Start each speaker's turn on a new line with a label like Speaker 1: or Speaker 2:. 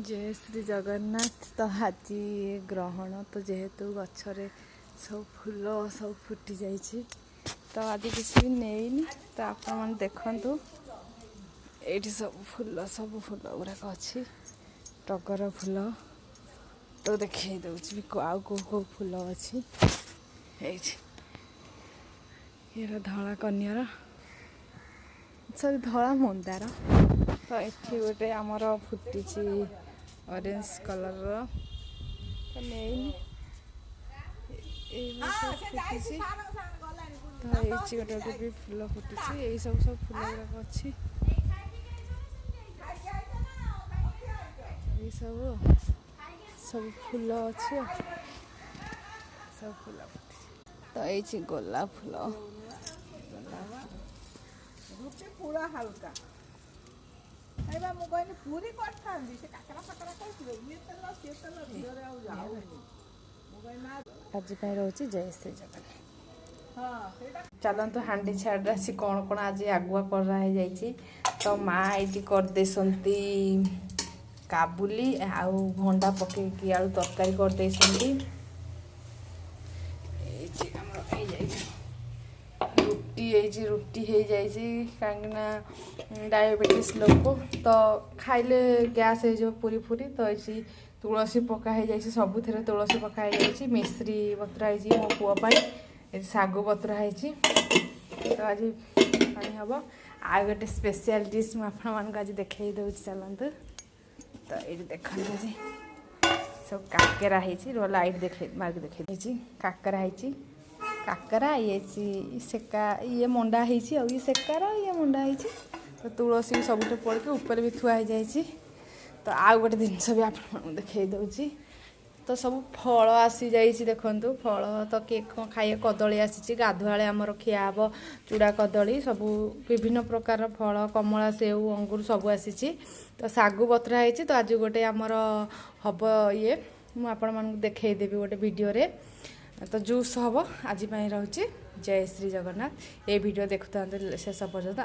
Speaker 1: ଜୟ ଶ୍ରୀ ଜଗନ୍ନାଥ। ତ ଆଜି ଗ୍ରହଣ ତ ଯେହେତୁ ଗଛରେ ସବୁ ଫୁଲ ସବୁ ଫୁଟି ଯାଇଛି, ତ ଆଜି କିଛି ବି ନେଇନି। ତ ଆପଣମାନେ ଦେଖନ୍ତୁ, ଏଇଠି ସବୁ ଫୁଲ, ସବୁ ଫୁଲ ଗୁଡ଼ାକ ଅଛି। ଟଗର ଫୁଲ ତ ଦେଖେଇ ଦେଉଛି ବି, ଆଉ କେଉଁ କେଉଁ ଫୁଲ ଅଛି। ଏଇଠି ଇଏ ଧଳା କନିଅର, ସରି, ଧଳା ମନ୍ଦାର। ତ ଏଠି ଗୋଟେ ଆମର ଫୁଟିଛି ଅରେଞ୍ଜ କଲର୍ର। ତ ନେଇନି, ଏଇଭଳି ସବୁ ଫୁଟିଛି। ତ ହେଇଛି ଗୋଟେ ଗୋଟେ ବି ଫୁଲ ଫୁଟିଛି। ଏଇ ସବୁ ସବୁ ଫୁଲ ଗୁଡ଼ାକ ଅଛି। ଏଇ ସବୁ ସବୁ ଫୁଲ ଅଛି, ସବୁ ଫୁଲ ଫୁଟିଛି। ତ ଏଇଛି ଗୋଲାପ ଫୁଲ।
Speaker 2: ରୁଟି ପୁରା ହାଲକା ଏଇବା। ମୁଁ କହିଲି ପୁରୀ କରିଥାନ୍ତି, ସେ କାକରା ଫାକରା କହିଥିଲେ, ଇଏ ତେଲ ସିଏ ତେଲ ଦେହରେ ଆଉ ଯାଉନି। ମୁଁ କହିଲି ନା।
Speaker 1: ଆଜି ପାଇଁ ରହୁଛି। ଜୟ ଶ୍ରୀ ଜଗନ୍ନାଥ।
Speaker 2: ହଁ, ସେଇଟା।
Speaker 1: ଚାଲନ୍ତୁ, ହାଣ୍ଡି ଛାଡ଼ିରେ ଆସି କ'ଣ କ'ଣ ଆଜି ଆଗୁଆ କରା ହେଇଯାଇଛି। ତ ମା ଏଇଠି କରିଦେଇଛନ୍ତି କାବୁଲି ଆଉ ଭଣ୍ଡା ପକେଇକି ଆଳୁ ତରକାରୀ କରିଦେଇଛନ୍ତି। ଏଇଠି ଆମର ହେଇଯାଇଛି ରୁଟି, ହେଇଛି ରୁଟି ହେଇଯାଇଛି, କାହିଁକିନା ଡାଇବେଟିସ୍ ଲୋକ ତ ଖାଇଲେ ଗ୍ୟାସ୍ ହେଇଯିବ ପୁରୀ ଫୁରି। ତ ଏଇଠି ତୁଳସୀ ପକା ହେଇଯାଇଛି, ସବୁଥିରେ ତୁଳସୀ ପକା ହେଇଯାଇଛି। ମିଶ୍ରି ବତୁରା ହେଇଛି ମୋ ପୁଅ ପାଇଁ। ଏଠି ଶାଗୁ ବତୁରା ହେଇଛି। ତ ଆଜି ପାଣି ହେବ। ଆଉ ଗୋଟେ ସ୍ପେଶିଆଲ ଡିସ୍ ମୁଁ ଆପଣମାନଙ୍କୁ ଆଜି ଦେଖେଇ ଦେଉଛି, ଚାଲନ୍ତୁ। ତ ଏଇଠି ଦେଖନ୍ତୁ, ଆଜି ସବୁ କାକେରା ହେଇଛି। ରୁହ, ଲାଇଟ୍ ଦେଖେଇ ମାରିକି ଦେଖେଇ ଦେଇଛି। କାକେରା ହେଇଛି, କାକରା ଇଏ ହେଇଛି, ସେକା ଇଏ ମଣ୍ଡା ହେଇଛି, ଆଉ ଇଏ ସେକାର ଇଏ ମଣ୍ଡା ହେଇଛି। ତ ତୁଳସୀ ବି ସବୁଠି ପଡ଼ିକି ଉପରେ ବି ଥୁଆ ହେଇଯାଇଛି। ତ ଆଉ ଗୋଟେ ଜିନିଷ ବି ଆପଣମାନଙ୍କୁ ଦେଖେଇ ଦେଉଛି। ତ ସବୁ ଫଳ ଆସିଯାଇଛି, ଦେଖନ୍ତୁ ଫଳ। ତ କିଏ କ'ଣ ଖାଇବେ? କଦଳୀ ଆସିଛି, ଗାଧୁଆଳେ ଆମର ଖିଆ ହେବ ଚୂଡ଼ା କଦଳୀ। ସବୁ ବିଭିନ୍ନ ପ୍ରକାରର ଫଳ, କମଳା, ସେଉ, ଅଙ୍ଗୁର ସବୁ ଆସିଛି। ତ ଶାଗୁ ବତୁରା ହେଇଛି। ତ ଆଜି ଗୋଟେ ଆମର ହବ ଇଏ, ମୁଁ ଆପଣମାନଙ୍କୁ ଦେଖେଇଦେବି ଗୋଟେ ଭିଡ଼ିଓରେ। ତ ଜୁସ୍ ହେବ। ଆଜି ପାଇଁ ରହୁଛି। ଜୟ ଶ୍ରୀ ଜଗନ୍ନାଥ। ଏ ଭିଡ଼ିଓ ଦେଖୁଥାନ୍ତୁ ଶେଷ ପର୍ଯ୍ୟନ୍ତ।